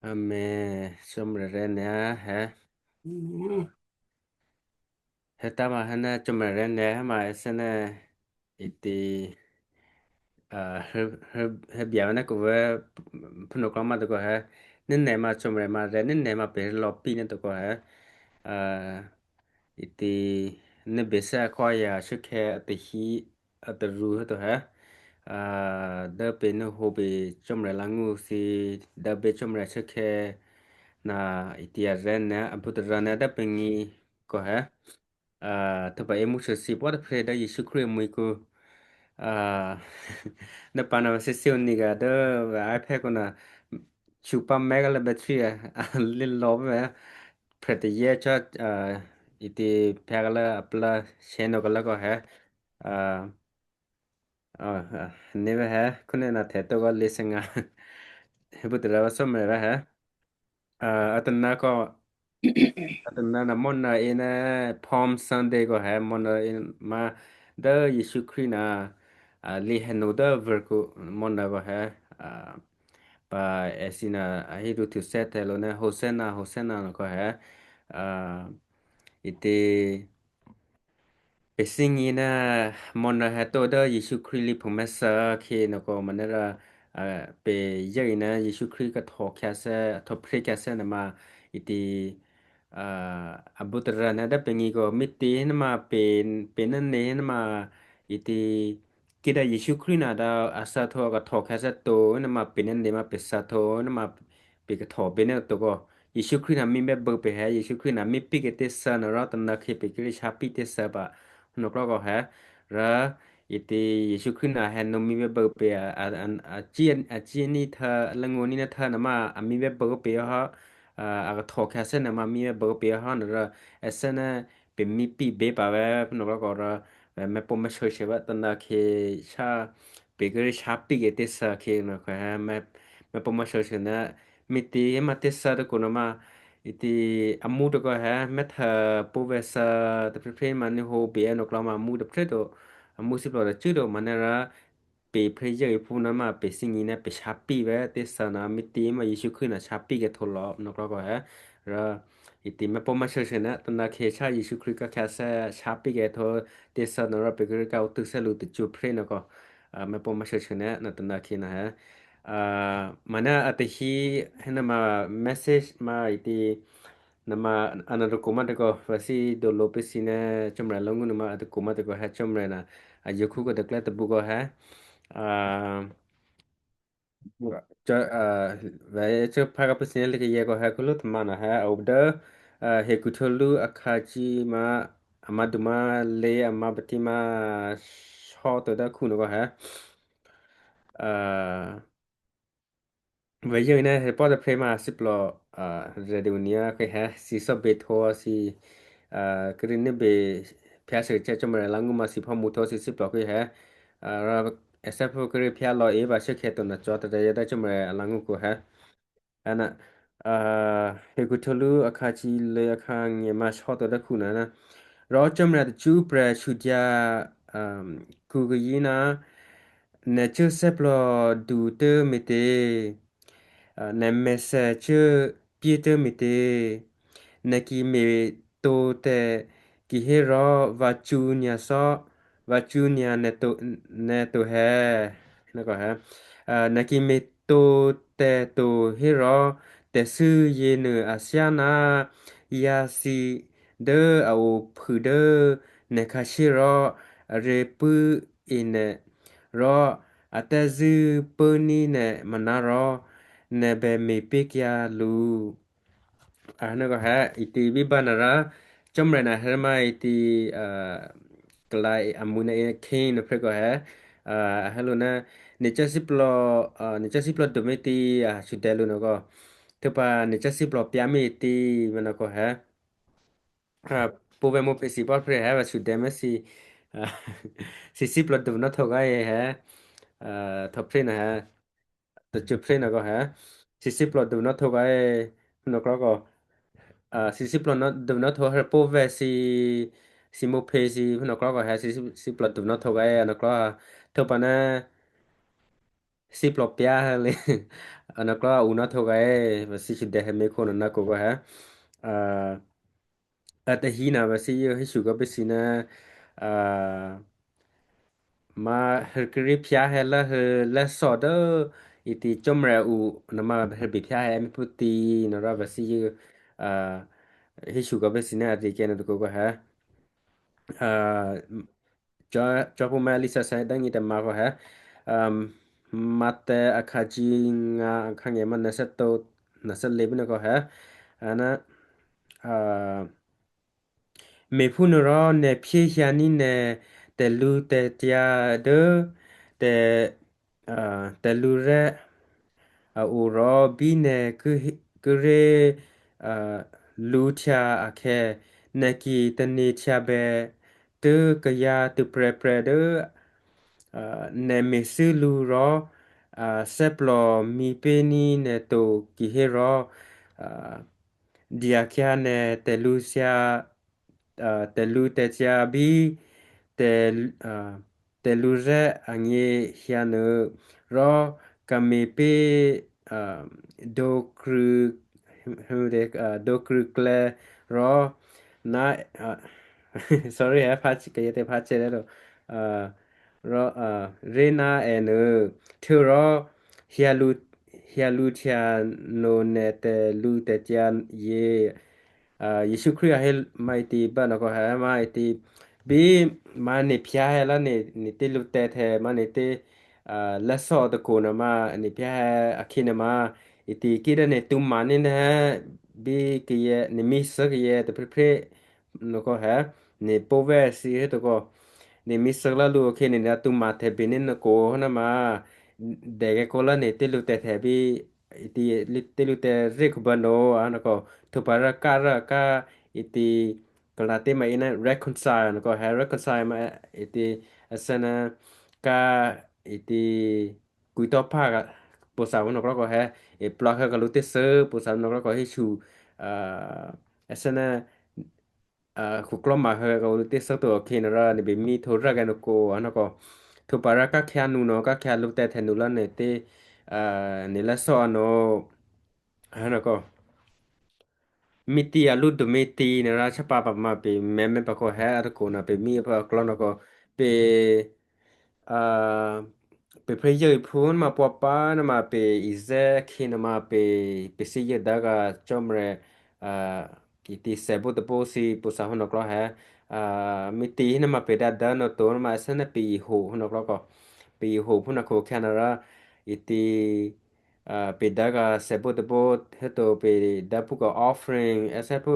Amén. Chomrayé né hé. Hé tama hana chomrayé né hama esene iti a hé hé hé biawana ko ve pno klama to ko hé. Nene ma chomrayé ma re nene ma pe lo pi ne to ko hé. A iti ne besa ko ya shukhe ati hi ອາຕະຣູໂຕແຮ ອາ ເດີເປນໂຮເບ ຈອມແຣລາງູຊີ ເດີເບ ຈອມແຣເຊແຄ ນາ ອິຕິຍາແຣນນະ ອະບຸຕະຣານະ ເດີເປງີ ກໍແຮ ອາ ທະບາເອມຸຊະຊີ ປອດເພດ ເດີເຢຊູຄຣິດ ມຸຍກູ ອາ ເດີປານາເຊຊິວນີກາ ເດີ ໄອແພດ ກໍນະ ຊູປາແມັກ ແລະ ແບັດເທຣີ ອາ ເລ່ນລອບແມ ເພຣຕະເຢຊະ ອາ ອິຕິແພກ ແລະ ອາປະເຊໂນ ກໍແລ້ວກໍແຮ ອາ ອາ ເນວະແຮ ຄຸນເອນາແທໂຕກະເລສະງາ ເຮບຸຕະລະວະສົມເມວະແຮ ອາ ອັດຕະນາກໍ ອັດຕະນານະ ມອນນາເອນະ Palm Sunday ກໍແຮ ມອນນາເອນະ ມາເດີເຢຊູຄຣິດນະ ອາ ເລເຮໂນເດີ ເວີໂກ ມອນນາກໍແຮ ອາ ປາເອຊິນາ ອາ ເຮດູທູເຊເທໂລນະ ໂຮເຊນາ ໂຮເຊນາ ນະກໍແຮ ອາ ອິຕິ ເປຊິງອີນະ ມອນນະແຮໂຕເດີ ເຢຊູຄຣິດລິພງແມສເຊເຄນະກໍມາເນລະ ອາ ເປເຢອີນະ ເຢຊູຄຣິດກະທໍແຄເຊ ທໍເພຣແຄເຊນະມາ ອິຕິ ອາ ອະບຸຕະຣານະ ດາເປງີກໍມິຕິນະມາ ເປ ເປນະເນນະມາ ອິຕິ ກິດາເຢຊູຄຣິດນະ ດາອາສາໂທກະທໍແຄເຊໂຕນະມາ ເປນະເນມາ ເປສາໂທນະມາ ເປກະທໍເບເນໂຕກໍ ເຢຊູຄຣິດນະມີແບບເບີເປແຮ ເຢຊູຄຣິດນະມີປີເກເຕສານະຣອຕະນາເຄເປເກເຣຊາປີເຕສາປະ ໂນກລອກກໍແຮ ລະ ອິຕິ ເຢຊູຄຣິດນະແຮໂນມີແບບເບີເປ ອາ ອາ ອາ ອາຈີ ອາຈີນີທາ ລະໂງນີນະທານະມາ ອາມີແບບເບີເປຮະ ອາ ອາກະທໍແຄເຊນະມາ ມີແບບເບີເປຮະນະລະ ແອເຊນະ ເປັນມີປີເບປາແວ ໂນກລອກກໍລະ ແມ່ປົມມະເຊີເຊວະຕະນາເຄຊາ ເປເກເຣຊາປີເກເຕສາເຄນະແຮ ແມ່ ແມ່ປົມມະເຊີເຊນະ ມິຕິມາເຕສາຕະໂກນະມາ ອິຕິອະມຸຕະກະແຮ ແມັດທະໂປເວສາ ຕະເພຣມານິໂຮເບອະໂນກລາມາມຸຕະເພຣໂຕ ອະມຸສິບລອຕະຈື່ໂຕມາເນລະ ເປເພຣເຢອີພູນະມາ ເປຊິງອີນະ ເປຊາປີແວເຕສານາ ມິຕິມາເຢຊູຄຣິດນະ ຊາປີແກໂທລອ ໂນກລອກກໍແຮ ລະ ອິຕິແມ່ປົມມະເຊີເຊນະ ຕະນາເຄຊາ ເຢຊູຄຣິດກະແຄແຊ ຊາປີແກໂທ ເຕສານາຣະ ເປກະລິກາ ອອກຕຶກສະລຸ ຕະຈູເພຣນະກໍ ອາ ແມ່ປົມມະເຊີເຊນະ ນະຕະນາເຄນະແຮ ອາ ມານະອາຕະຮີ ໃຫ້ນຳມາເມສເຊຈມາ ອິຕິ ນຳມາອານາໂຕໂກມາເຕໂກ ວາຊິໂດໂລເປຊິເນ ຈອມແຣລະງຸນມາອາຕະໂກມາເຕໂກແຮ ຈອມແຣນະ ອາຍຸຄຸກະຕະແກລະຕະບຸກະແຮ ອາ ຈະ ອາ ໄວຈະພາກະເປຊິເນເລກະເຢກໍແຮ ຄຸລຸຕະມານະແຮ ອາອຸເດີ ອາ ເຮກຸໂທລຸ ອາຄາຈິມາ ອາມາດຸມາ ເລ ອາມາບະຕິມາ ຊໍໂຕດາຄຸນະກໍແຮ ອາ ໄວເຢີນະ ເຮປອດເພຣມາ ສິບລອ ອາ ເຣດິວເນຍ ເຄແຮ ຊີຊອບເບໂທ ຊີ ອາ ກະລິເນເບ ພຽເຊແຈ ຈອມແຣລາງຸມາ ຊີພອມຸໂທ ຊີສິບລອ ເຄແຮ ອາ ແອເຊໂພ ກະລິພຽລອ ເອບາ ເຊແຄໂຕນາຈອ ຕະດາຍາດາ ຈອມແຣລາງຸໂກແຮ ອານະ ອາ ເຮກຸໂທລຸ ອາຄາຈິເລ ອາຄາເງຍມາ ຊໍໂຕດາຄຸນະນະ ຣໍ ຈອມແຣຕະຈູແປຣ ຊູດຍາ ອາ ກູກະຢີນາ ແນເຈີແຊບລອ ດູເຕີເມເຕ ອາ ແນແມແຊເຈີ ປີເຕີເມເຕ ແນກິເມໂຕແຕ ກິເຮຣໍ ວາຈູນຍາຊໍ ວາຈູນຍາແນໂຕ ແນໂຕແຮ ແລ້ວກໍແຮ ອາ ແນກິເມໂຕແຕໂຕເຮຣໍ ແຕຊືເຢເນີ ອາຊຽນາ ຢາຊີເດີ ອາໂອ ພຶເດີ ແນຄາເຊຣໍ ອາເຣປືເອແນຣໍ ອາແຕຊືເປີນີແນມະນາຣໍ ແນແບເມເປກຍາລູ ອາ ແລ້ວກໍແຮ ອິຕິວິບານາຣາ ຈອມແຣນາເຮມາ ອິຕິ ອາ ກະລາຍອາມຸນາເອເຄນ ເພຣກໍແຮ ອາ ເຮໂລນາ ເນຈາສິບລອ ອາ ເນຈາສິບລອ ໂດເມຕິ ອາ ຊຸແດລູນະກໍ ເທປາ ເນຈາສິບລອ ປຽເມຕິ ມະນະກໍແຮ ອາ ປູເວໂມເປຊິປອດເພຣແຮ ວາຊຸແດມະຊິ ອາ ຊິສິບລອ ໂດເນາໂທກາເອແຮ ອາ ໂທເພຣນະແຮ ຕະຈຸເພຣນະກໍແຮ ຊິສິບລອ ໂດເນາໂທກາເອ ນະກລອກກໍ ອາ ຊິສິບລອ ໂດເນາໂທແຮ ໂປເວຊິ ຊິໂມເພຊິ ນະກລອກກໍແຮ ຊິສິບລອ ໂດເນາໂທກາເອ ນະກລອກ ໂທປານາ ສິບລອ ປຽເລີຍ Ana klo una thogae, vasi chide he me khona na koga ha. A, atahina vasi yo hishuga besina, a, ma herkiri pia he la he la soda, iti chomre u nama herbi pia he mi puti nara vasi yo, a, hishuga besina ati kena koga ha. A, Cho, cho pu ma lisa sa dang ita ma ko ha. Um, mate akaji nga akhange ma nasa to, nasa lebi na ko ha. Ana, uh, me pu no ro ne pie hia ni ne te lu te tia de, te, uh, te lu re, a, u ro bi ne ku, ku re, a, lu tia a ke, ne ki te ni tia be, tu ka ya tu pre pre de, a, ne me su lu ro, a, se plo mi pe ni ne to ki he ro, a, dia kia ne te lu sia, a, te lu te tia bi, te, a, te lu ze a nge hia ne ro, ka me pe, a, do kru, hu de, a, do kru kle ro, na, a, sorry, ha, pa chi, ka ye te pa che le ro, a, ro, a, re na e ne, te ro, hia lu, hia lu tia no ne te lu te tia ye, a, Yesu Khrist a he mai ti ba na ko ha mai ti bi ma ne pia he la ne, ne te lu te te ma ne te, a, la so te ko na ma ne pia he a ki na ma iti ki da ne tu ma ne ne bi ki ye ne mi sa ki ye te pre pre na ko ha ne po ve si he to ko ne mi sa la lu ke ne da tu ma te bi ne na ko na ma de ke ko la ne te lu te te bi iti li-, te lu te re ku ba no, a, na ko, tu pa ra ka ra ka, iti, ka la te ma ina reconcile, na ko, ha reconcile ma, iti, a sa na, ka, iti, ku to pa ka, po sa no ko, ha, e pla ka ka lu te se, po sa no ko, he chu, a, a sa na, a, ku klo ma he ko te sa to ke na ra ne be mi to ra ga no ko, a, na ko. To pa ra ka kya nu no, ka kya lu te te nu la ne te, a, ne la so no, a, na ko. Mi ti a lu du mi ti ne ra cha pa pa ma pe me me pa ko he a ko na pe mi pa klo na ko pe, a, pe pre ye pu na ma po pa na ma pe i ze ke na ma pe, pe si ye da ga chom re, a, ki ti se bu te po si pu sa hu no klo he, a, mi ti na ma pe da da no to na ma sa na pe i hu hu no klo ko. Pe i hu pu na ko ke na ra, i ti, a, pe da ga se bu te po he to pe da pu ko offering, e se pu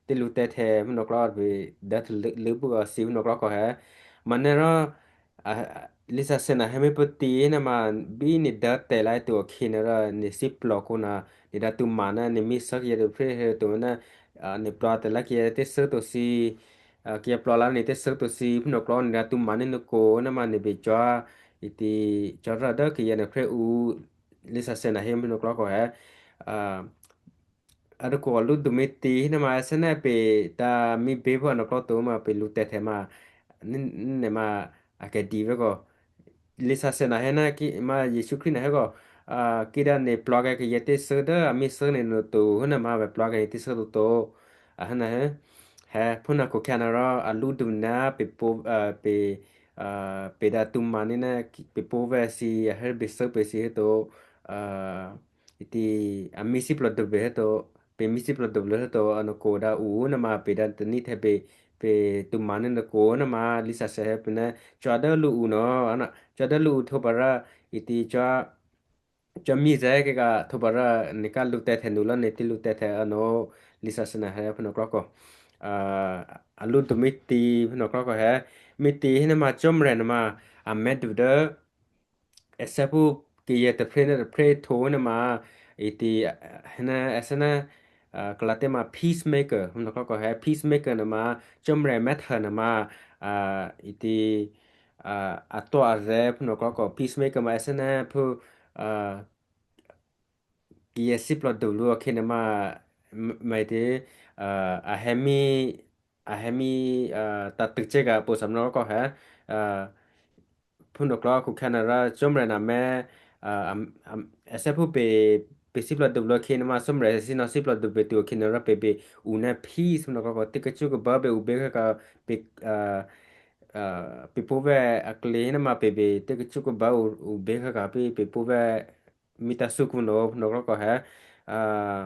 te lu te te hu no klo pe da te lu, lu pu ko si hu no klo ko he. Ma ne ra, a, a, li sa se na he me pu ti na ma bi ni da te lai to ke na ra ni si plo ko na ni da tu ma na ni mi sa ye de pre he to na, a, ni plo te la ke te sa to si, a, ke plo la ni te sa to si pu no klo ni da tu ma ni no ko na ma ni be cho i ti cho ra da ke ye na pre u li sa se na he pu no klo ko he, a, a du ko lu du mi ti na ma sa na pe ta mi be pu no klo to ma pe lu te te ma ni, ni ma a ke di ve ko. Li sa se na he na ki ma Yesu Khrist na he ko, a, ki da ne plo ke ke ye te se de, a mi se ne no to, hu na ma ve plo ke te se to to, a, na he, he, pu na ko ke na ra, a lu du na, pe po, a, pe, a, pe da tu ma ni na, ki, pe po ve si, a he be se pe si he to, a, i ti, a mi si plo du be he to, pe mi si plo du le he to, a no ko da u na ma pe da te ni te pe, pe tu ma ni na ko na ma li sa se he pe na, cho da lu u no, a na, cho da lu u to pa ra, i ti cho, cho mi ze ke ka to pa ra, ni ka lu te te nu la ni ti lu te te a no, li sa se na he pe no klo ko. A, a lu du mi ti pe no klo ko he, mi ti he na ma chom re na ma, a me du de, e se pu ki ye te pre ne te pre to na ma, i ti, a, he na, e se na, a, ka la te ma peacemaker, hu no klo ko he, peacemaker na ma, chom re me te na ma, a, i ti, a, a to a re, hu no klo ko, peacemaker ma e se na pu, a, ki ye si plo du lu ke na ma, m-, ma i ti, a, a he mi, a he mi, a, ta tu che ga pu sa no klo ko he, a, pu no klo ku ke na ra, chom re na me, ອາ ອາ ອາ ເຊຜູ້ເປ ເປຊິບລອດດູໂລເຄນມາ ສົມແລຊິນອຊິບລອດດູເປຕູເຄນລະເປເປອູນະພີສະນະກອກອ ເຕກະຈຸກະບາເປອູເບຄະກາ ເປ ອາ ອາ ເປໂປແວອາເກເລນະມາ ເປເປເຕກະຈຸກະບາອູເບຄະກາ ເປ ເປໂປແວ ມິຕາສຸກຸໂນ ນອກລອກກໍແຮ ອາ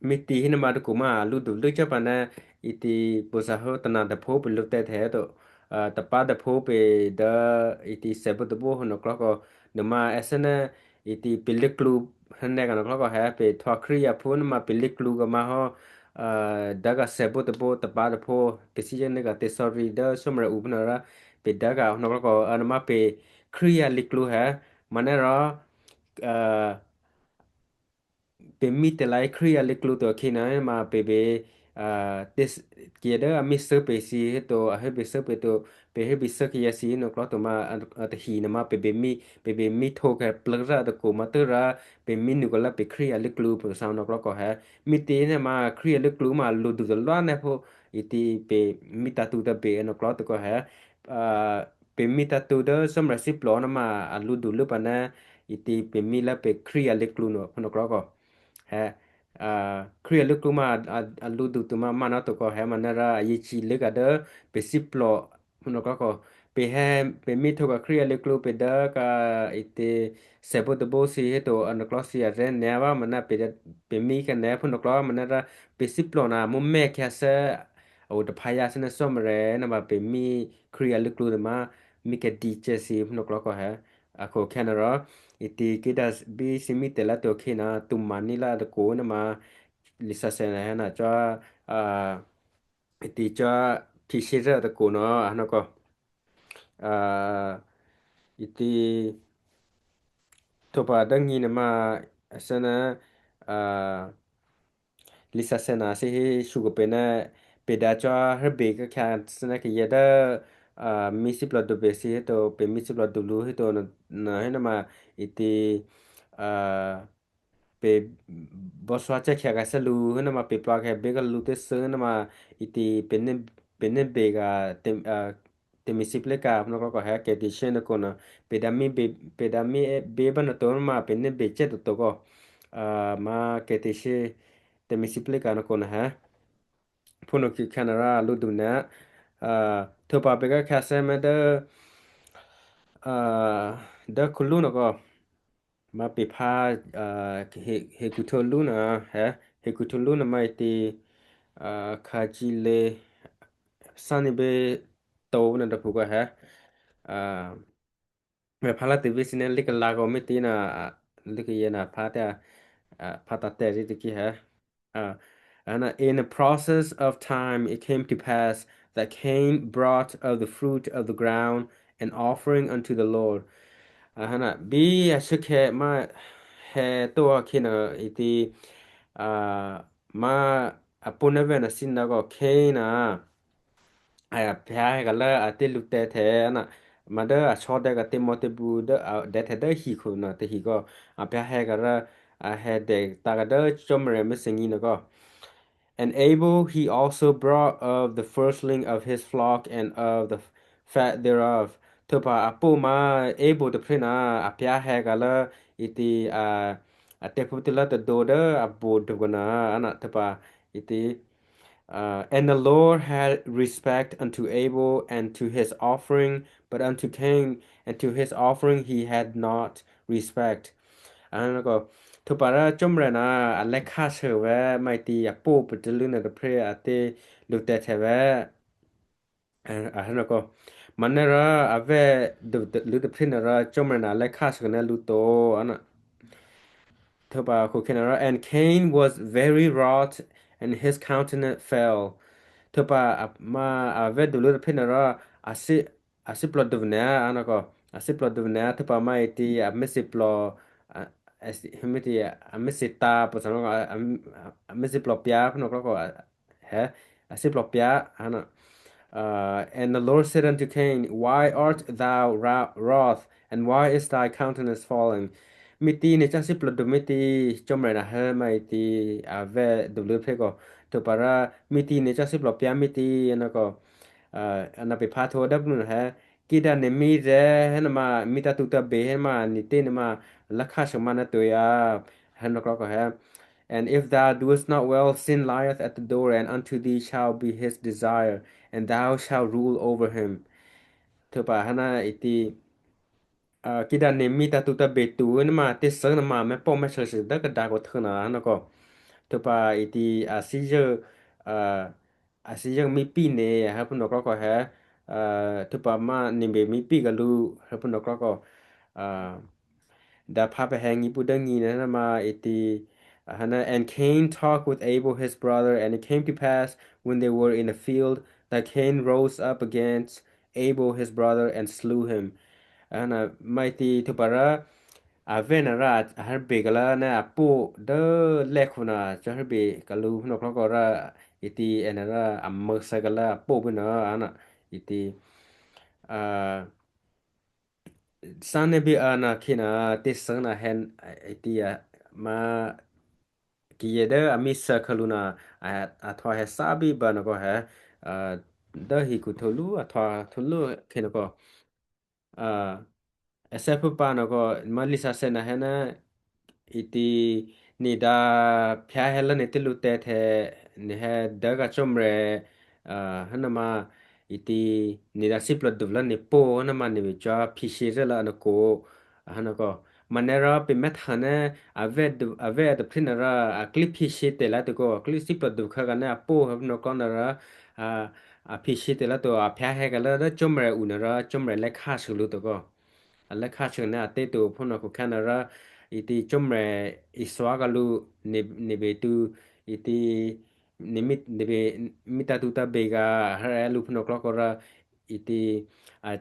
ມິຕິເຮນະມາຕະກຸມາ ລຸດດຸເລືອກຈະປານະ ອິຕິໂປສາໂຫຕະນາຕະໂພ ເປັນລຸແຕແທໂຕ ອາ ຕະປາຕະໂພ ເປເດ ອິຕິເສໂບຕະໂບ ນອກລອກກໍ ນະມາ ແອສະນະ ອິຕິເປເລກລູ ຫັ້ນແນກະນອກລອກກໍແຮ ເປທວາຄຣິຍາໂພ ນະມາເປເລກລູກະມາຮໍ ອາ ດາກະເສໂບຕະໂບ ຕະປາຕະໂພ ເປຊິຈະເນກະເຕຊໍຣີເດ ສົມແລອຸປະນາລະ ເປດາກະນອກລອກກໍ ອາ ນະມາເປຄຣິຍາເລກລູແຮ ມາແນຣ ເປັນມິຕະໄລຄຣິອາເລກລູໂຕເຄນາມາເປເບ ອາ ເຕສ ເກເດອາມິເຊີເປຊີເຮໂຕ ອາເຮເບເຊີເປໂຕ ເປເຮເບເຊີເຄຍາຊີໂນກລອໂຕມາ ອາ ອາຕະຮີນາມາເປເບມີ ເປເບມີໂທແຄເປລະຕະໂກມາເຕີລາ ເປມີນູກະລາເປຄຣິອາເລກລູເປີຊາວໂນກລອກກໍແຮ ມິຕິນາມາຄຣິອາເລກລູມາລູດູຕະລາແນໂພ ອິຕິເປມິຕາຕູຕະເບໂນກລອໂຕກໍແຮ ອາ ເປມິຕາຕູເດີ ສຳລັບສິບລໍ້ນຳມາ ອາ ລູດູເລີປານາ ອິຕິເປມິລະເປຄຣິອາເລກລູໂນ ໂນກລອກກໍແຮ ອາ ຄຣິອາເລກລູມາ ອາ ອາ ລູດູຕຸມາ ມານາໂຕກໍແຮ ມານາລາ ອາເຍຈີເລກາເດີ ເປສິບລໍ້ ໂນກລອກກໍເປແຮ ເປມິໂທກາຄຣິອາເລກລູ ເປເດີກາ ອິຕິເສໂບຕະໂບຊີເຮໂຕ ອາ ໂນກລອກຊີອາເຣນແນວາ ມານາເປ ເປມີຄະແນ ໂນກລອກ ມານາລາ ເປສິບລໍ້ນາ ໂມແມແຄເຊ ໂອຕະພາຍາສະນະຊອມແຣນະບາເປມີຄຣິອາເລກລູນະມາ ມີກະດີເຈຊີນອກລອກກໍແຮ ອາໂຄແຄນາຣໍ ອິຕິກິດາບີຊິມິເຕລາໂຕເຄນາ ຕຸມມານິລາຕະໂກນະມາ ລິຊາເຊນາແຮນາຈອ ອາ ອິຕິຈອ ທີເຊເຣຕະໂກນະ ອານະກໍ ອາ ອິຕິໂທປາດັງກີນະມາ ສະນະ ອາ Lisasena sehe shugo pene peda chwa hebe ka kha sene ke yeda, a, misip lo dobe si heto pe misip lo dulu heto na, na hena ma iti, a, pe boswa che kha ka selu hena ma pe pwa ke be ka lu te se hena ma iti pene, pene be ka tem, a, Te misi plika no ko ko he ke ti shende kona. Peda mi be, peda mi e be ba no to ma pe ne be che to to ko. A, ma ke ti she te misi plika no kona he. Puno ki kanara lu du na. A, to pa be ka ka se me de, a, de kulu no ko. Ma pe pha, a, he, he ku to lu na, he, he ku to lu na ma iti, a, ka ji le, sa ni be to na da pu ka he. A, me pha la te vi si ne li ka la ko me ti na, a, li ka ye na pha te, a, pha ta te ri te ki he. A, and, uh, in the process of time, it came to pass that Cain brought of the fruit of the ground an offering unto the Lord. A, hana, bi a shike ma he to a kina iti, a, ma a puna vena sinda ko Cain a, a, pya he kala a te lu te te na, ma de a cho de ka te mo te bu de, a, de te de hi ko na, te hi ko, a, pya he kala, a, he de ta ka de chomre me singi na ko. And Abel he also brought of the firstling of his flock and of the fat thereof. Tupa a pu ma Abel te prina, a pya he kala iti, a, a te pu te la te do de, a bu de ko na, ana tupa iti, uh, and the Lord had respect unto Abel and to his offering, but unto Cain and to his offering he had not respect. Ana ko, tupa ra chomre na, a le kha se ve, mai ti a pu pu te lu na te pre a te lu te te ve. A, a, hana ko. Manera a ve du, du, lu te prina ra chomre na le kha se na lu to, ana. Tupa ko kena ra, and Cain was very wroth, and his countenance fell. Tupa a, ma a ve du lu te prina ra, a si, a si plo du ne, ana ko. A si plo du ne, tupa ma iti, a me si plo, a, a si, me ti, a me si ta, po sa no, a, a, a me si plo pia, no ko, ko, a, he, a si plo pia, ana. Uh, and the Lord said unto Cain, Why art thou ra-, wroth, and why is thy countenance fallen? Mi ti ne cha si plo du mi ti chomre na he ma iti a ve du lu pe ko. Tupa ra mi ti ne cha si plo pia mi ti ana ko. Uh, ana pe pha tho da blu na he. Kida ne mi ze, hena ma, mita tuta be, hena ma, nite ne ma, lakha shama na toya, hena kloko he. And if thou doest not well, sin lieth at the door, and unto thee shall be his desire, and thou shalt rule over him. Thupa hana iti, ah, kida ne mita tuta be tu, hena ma, te seng na ma, me po me sel se, da ka da ko thena, hena ko. Thupa iti, ah, si je, ah, ອາຊີຍັງມີປີເນ ເຮົາເພິ່ນນອກລອກກໍແຮ ເອີ ທຸປະມານິເບມີປີກະລູ ເຮົາເພິ່ນນອກລອກກໍ ເອີ ດາພາໄປແຮງຍີ່ປຸ່ນເດີງີນະມາ ເອຕີ ອາ ຫັ້ນນະ And Cain talked with Abel his brother, and it came to pass, when they were in the field, that Cain rose up against Abel his brother, and slew him. ອາ ຫັ້ນນະ ໄມຕີທຸປະລະ ອາເວນນະລະ ອາເຮເບກະລະນະ ອາໂປເດີແລຄຸນນະ ຈະເຮເບກະລູນອກລອກກໍລະ ອີຕີ ແອນນະລະ ອາເມີກໃສ່ກະລະ ອາໂປເບິນນະ ອານະ ອີຕີ ອາ ຊາເນເບອານະເຄນະ ເຕເຊີນະແຮນ ອີຕີ ອາ ມາ ກິເຍເດີ ອາມິເຊີຄະລຸນາ ອາ ອາທວາແຮຊາບີບານະກໍແຮ ອາ ເດີຮີກຸໂທລູ ອາທວາໂທລູເຄນະກໍ ອາ ແອເຊພຸປານະກໍ ມາລິຊາເຊນະແຮນະ ອີຕີ ນີດາ ພຽແຮລະເນຕິລູແຕແທ ເນແຮເດີກາຈົມແຣ ອາ ຫັ້ນນະມາ ອີຕີ ນີດາຊິບລະດຸບລະເນໂປ ຫັ້ນນະມາ ເນເວຈາ ພີເຊເຣລະອະນະໂກ ອາ ຫັ້ນນະກໍ ມາແນຣາເປແມທາແນ ອາເວດ ອາເວດຕະພຣິນນະຣາ ອາກລິພິເຊເຕລາຕຸໂກ ອາກລິຊິປະດຸຄະກະແນອາໂປເຮົານະກອນນະຣາ ອາ ອາພິເຊເຕລາຕຸ ອາພຍາແຮກະລະ ຈົມແຣອຸນະຣາ ຈົມແຣແລຄາຊືລຸຕຸໂກ ອາແລຄາຊືນະອາເຕຕຸພຸນນະໂຄຄານະຣາ ອີຕິຈົມແຣ ອີສວາກະລຸ ເນ ເນເບຕຸ ອີຕິ ນິມິດ ເນເບ ມິຕາຕຸຕາເບກາ ຮາແອລຸພຸນນະກລອກກະຣາ ອີຕິ ອາ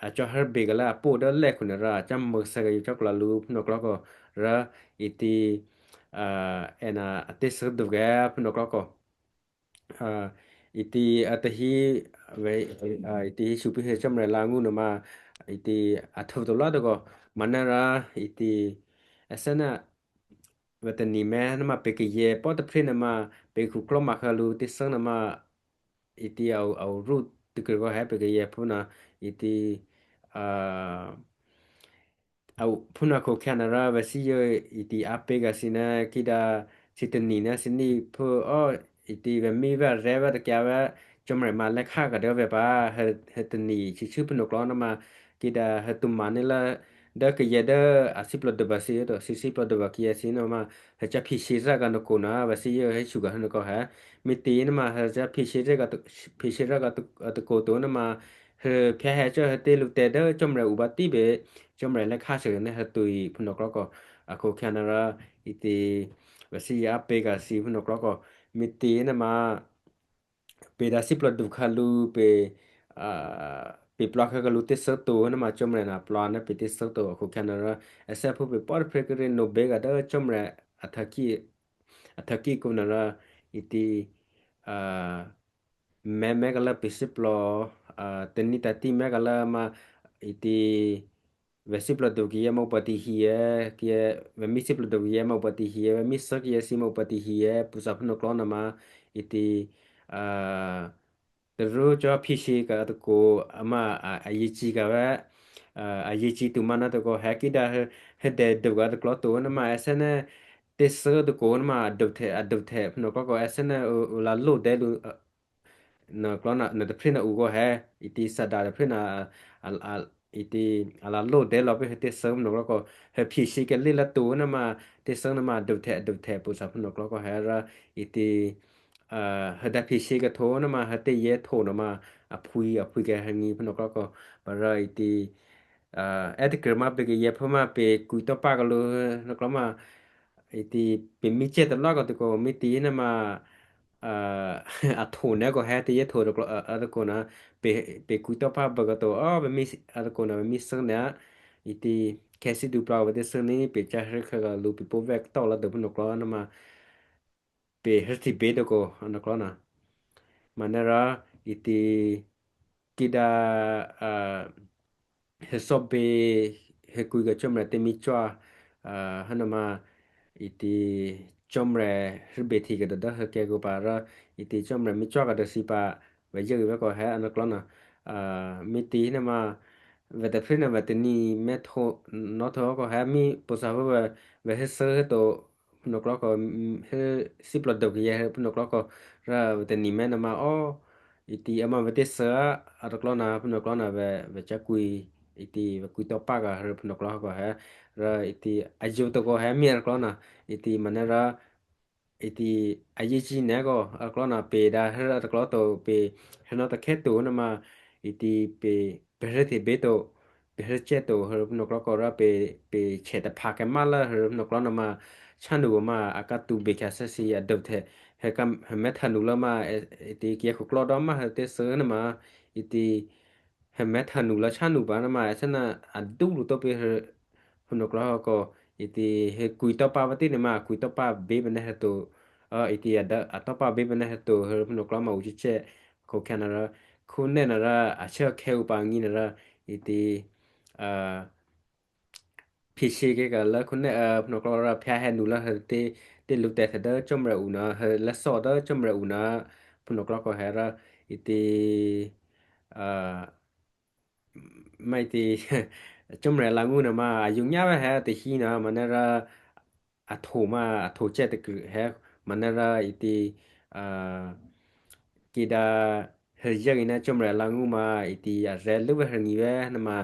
ອາຈອຮເບກະລາ ໂປເດີແລຄຸນນະລາ ຈຳເມີກສະກະຢູຈອກລາລູ ພະນົກລອກກໍລະ ອີຕິ ອາ ແອນາ ເຕເຊີເດີແກ ພະນົກລອກກໍ ອາ ອີຕິ ອາຕະຮີ ເວ ອາ ອີຕິ ຊຸປິເຮ ຈຳເຣລາງູນະມາ ອີຕິ ອາເທີໂຕລາໂຕກໍ ມານາລາ ອີຕິ ອາສະນະ ເວຕານີແມນະມາ ເປກະເຍ ປອດຕະພຣິນະມາ ເປຄູກລໍມາຄາລູ ຕິເຊີນະມາ ອີຕິ ເອົາ ເອົາຣູດ ຕຶກກະກໍແຮ ເປກະເຍ ພຸນນະ ອີຕິ ອາ ເອົາ ພຸນນະໂຄແຄນາຣາ ເວຊິເຍ ອີຕິ ອາເປກາຊິນາ ກິດາ ຊິຕະນີນາ ຊິນີ ເພີ ອໍ ອີຕິ ເວມີ ແວແຣ ແວຕະແກ ແວ ຈົມແຣມາ ແລຄາກະເດີ ແວປາ ເຮ ເຮຕະນີ ຊິຊື ພຸນນະກລອນະມາ ກິດາ ເຮຕຸມານິລາ ເດີກະເຍເດີ ອາຊິບລະເດີບາຊິໂຕ ຊິຊິບລະເດີບາກິເຍຊິນະມາ ເຮຈະພິຊິຣະກະນະໂກນາ ວາຊິເຍ ເຮຊູກະເຮນະກອຮະ ມິຕິນະມາ ເຮຈະພິຊິຣະກະ ພິຊິຣະກະຕະ ອະຕະໂກໂຕນະມາ ເຮພຍາແຮຈະ ເຮເຕລຸເຕເດີ ຈົມແຣອຸບາຕິເບ ຈົມແຣແລຄາເຊີນະ ເຮຕຸຍ ພຸນນະກລອກກໍ ອາໂຄຄານາຣາ ອີຕິ ວາຊິຍາເປກາຊິ ພຸນນະກລອກກໍ ມິຕິນະມາ ເປດາຊິບລະດູຄາລູເປ ອາ ເປປລາຄາກາລູເຕເຊີໂຕນະມາ ຈົມແຣນາປລານະເປເຕເຊີໂຕໂຄແຄນາລາ ແອແຊຜູ້ເປປອດເພກເຣໂນເບກາເດີ ຈົມແຣອາທາກິ ອາທາກິກຸນາລາ ອີຕິ ອາ ແມ ແມກາລາເປຊິບລອ ອາ ເຕນິຕາຕິແມກາລາມາ ອີຕິ ເວຊິບລະດູກິເຍມາອຸປະຕິເຮຍ ກິເຍ ເວມິຊິບລະດູກິເຍມາອຸປະຕິເຮຍ ເວມິເຊີກິເຍຊິມາອຸປະຕິເຮຍ ປຸສາພຸນນະກລອນນະມາ ອີຕິ ອາ ຕະຣູຈອພິເຊກະອາຕະໂກ ອາມາ ອາ ອາເຍຈິກະແວ ອາ ອາເຍຈິຕຸມານະຕະໂກ ແຮກິດາ ເຮ ເຮເດດຸກະອາຕະກລອໂຕນະມາ ແອສແນ ເຕເຊີຕະໂກນະມາ ອາດຸເທ ອາດຸເທ ພຸນນະກລອນກໍ ແອສແນ ໂອ ໂອລາໂລເດລຸ ນະກລອນນະ ນະຕະພຣິນນະອູໂກແຮ ອີຕິສະດາຕະພຣິນນະ ອາ ອາ ອີຕິ ອາລາໂລເດລອເປເຮເຕເຊີມນະກລອນກໍ ເຮພີຊິເກລີລະຕູນະມາ ເຕເຊີມນະມາ ດຸເທ ດຸເທ ປຸສາພຸນນະກລອນກໍແຮລະ ອີຕິ ອາ ເຮດາພີຊິກະໂທນະມາ ເຮເຕເຍໂທນະມາ ອາພຸຍ ອາພຸຍແກຮະງີພຸນນະກລອນກໍ ບາລະ ອີຕິ ອາ ແອດເກີມາເປກະເຍເພມາເປກຸຍຕໍ່ປາກະໂລ ນະກລອນມາ ເອຕີ ເປມິເຈຕະລອກກໍຕະໂກ ມິຕີນະມາ ອາ ອາໂທນະກໍແຮ ເຕເຍໂທນະກໍ ອາ ອາຕະໂກນະ ເປ ເປກຸຍຕໍ່ພາບະກະໂຕ ອໍ ເປມິ ອາຕະໂກນະ ເປມິເຊີນະ ອີຕີ ແຄຊິດູປລາວະເຕເຊີນນີ້ ເປຈາເຮຄະກະລູ ເປໂປແວກຕໍ່ລະເດີພຸນນະກລອນນະມາ ເປເຮຕິເບໂຕໂກ ອານະກລອນະ ມານະຣາ ອີຕີ ກິດາ ອາ ເຮຊອບເບ ເຮກຸຍກະຈອມແລເຕມິຈວາ ອາ ຮະນະມາ ອີຕີ ຈອມແລ ເຮເບທີກະດະເດ ເຮແກກຸປາຣາ ອີຕີ ຈອມແລມິຈວາກະດະຊີປາ ວະເຢ ວະກໍແຮ ອານະກລອນນະ ອາ ມິຕີນະມາ ເວຕາພຣິນນະ ເວຕານີແມໂທ ນໍໂທ ກໍແຮມີໂປສາເວ ເວເຮັດເຊີເຮັດໂຕ ພະນົກລອກກໍ ເຮັດສິບລອດເດີກເຢ ເຮັດພະນົກລອກກໍ ລະເວຕານີແມນນະມາ ອໍ ອີ່ຕີ ອາມາເວເຕເຊີ ອາຕະກລອນນະ ພະນົກລອກນະ ເວ ເວຈະກຸຍ ອີ່ຕີ ເວກຸຍຕໍ່ປາກະ ເຮັດພະນົກລອກກໍແຮ ລະອີ່ຕີ ອາຍຸໂຕກໍແຮມີອາຕະກລອນນະ ອີ່ຕີ ມາແນລະ Iti aye chi ne ko aklona pe da her aklona to pe heno ta kheto nama iti pe pe her te beto pe her cheto her no kloko ra pe pe cheta phake mala her no klona ma chanu ma akatu be kha sasi adopte her kam her methanu la ma iti kia ko klodo ma her te se nama iti ເຫັນແມ່ທະນູລະຊານູບານະມາ ສະນະ ອາດຸລຸໂຕເປ ເຮີໂນກລາໂຮໂກ ອີຕີ ເຮີກຸຍໂຕປາວະຕິນະມາ ກຸຍໂຕປາເບບານະເຮີໂຕ ເອີ ອີຕີ ອາດ ອາໂຕປາເບບານະເຮີໂຕ ເຮີໂນກລາມາ ອຸຈິເຈ ໂຄແຄນາລາ ຄູເນນາລາ ອາເຊເຄອຸປາງີນາລາ ອີຕີ ເອີ Pichike ka la khune, a, phunoklo ra phya he nu la he te, te lu te the da chomre una, he la so da chomre una, phunoklo ko he ra, iti, a, ma iti, chomre la ngu na ma, a yung nya he te hi na, ma ne ra, a tho ma, a tho che te kru he, ma ne ra, iti, a, ki da, He yagi na chomre la ngu ma iti a re lu he ngi we na ma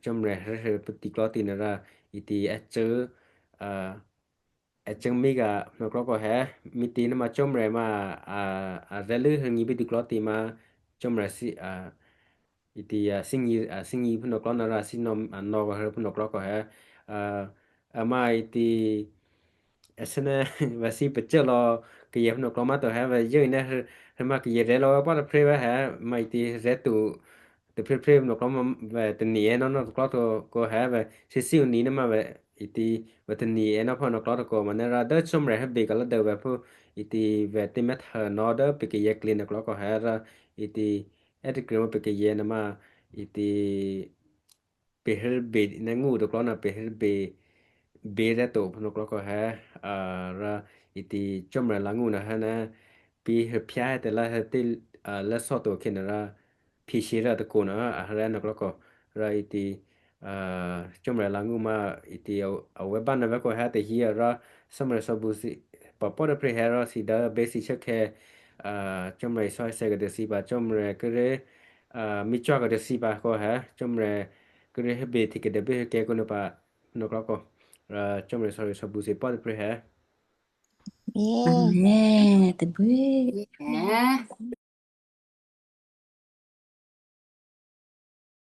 chomre he he puti kloti na ra iti a che a a che mi ga no kloko he mi ti na ma chomre ma a a re lu he ngi puti kloti ma chomre si a iti a singi a singi puno klo na ra si no a no he puno kloko he a a ma iti Esene vasi pecelo ke ye no kloma to he ve yo ne he ma ke ye re lo pa pre ve he ma iti re tu te pre pre no kloma ve te ni e no no klo to ko he ve si si ni ne ma ve iti ve te ni e no pa no klo to ko ma ne ra de chomre he be ka la de ve pu iti ve te met he no de pe ke ye kli no klo ko he ra iti e te kli ma pe ke ye na ma iti pe he be ne ngu to klo na pe he be be re to no klo ko he a ra iti chomre la ngu na he na pi he phya he te la he te a la so to ke na ra pi shi ra to ko na a he no klo ko ra iti a chomre la ngu ma iti a we ban na ve ko he te hi ra samre so bu si pa po de pre he ra si da be si che ke a chomre so se ke de si ba chomre ke re a mi chwa ke de si ba ko he chomre Kuri he be ti ke de be he ke ko no pa no klo ko. Ra chomre sorry so bu se pa de pre he. Ye. Ne, te bu. Ye.